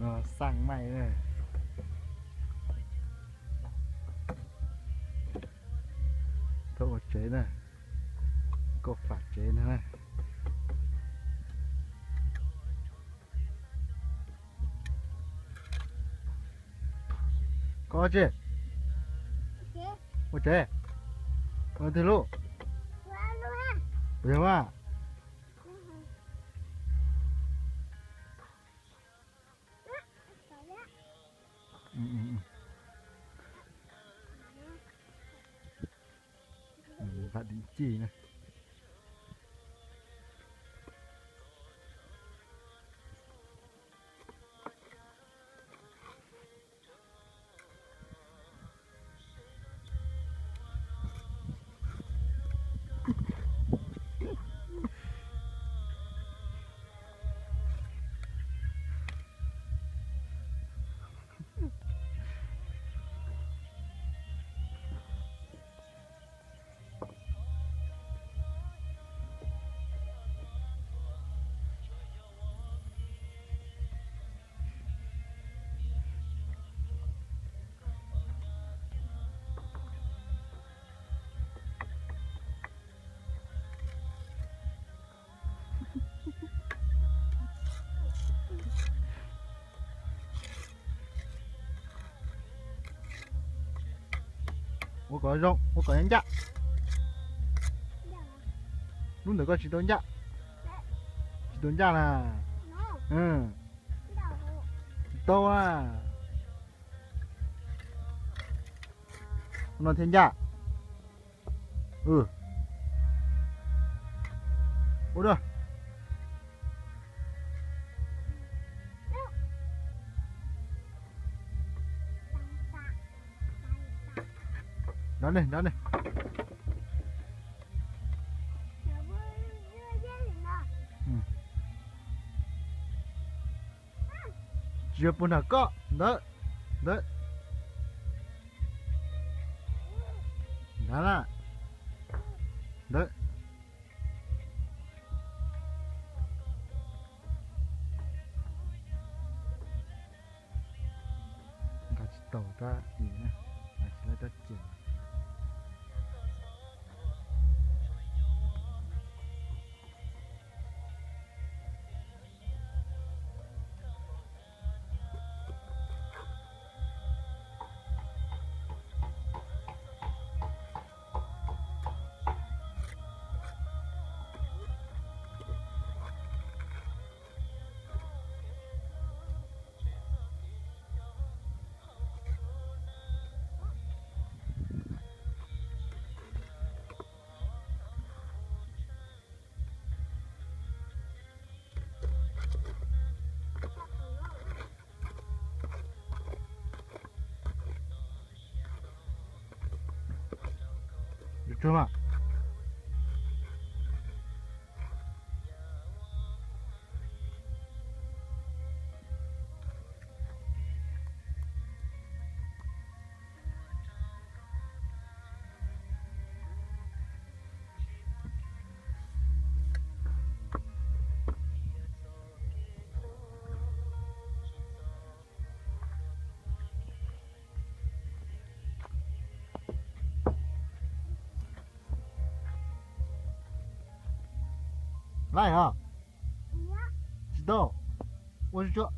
Xaj maij na. Thaum ua tsev na, koj fam tsev na. Koj tsi? Ua tsev? Ua twg lub? Puas yog mas? Vam dim ci na. Ua kom zoo, ua kom ncaj. Lub ntawm koj tsis tau ncaj. Tsis tau ncaj na. Tsis tau a. Ua no thiaj ncaj. Ua da. Nrov ne, nrov ne. Tsis yog puag nram koj ntawd, ntawd. Nrad na, ntawd. Nqa tsis tau rab i na, nqa tsis tau rab ceg. Yuav tsuag mas. Laij hos? Tsis tau. Ua tsuag tsuag.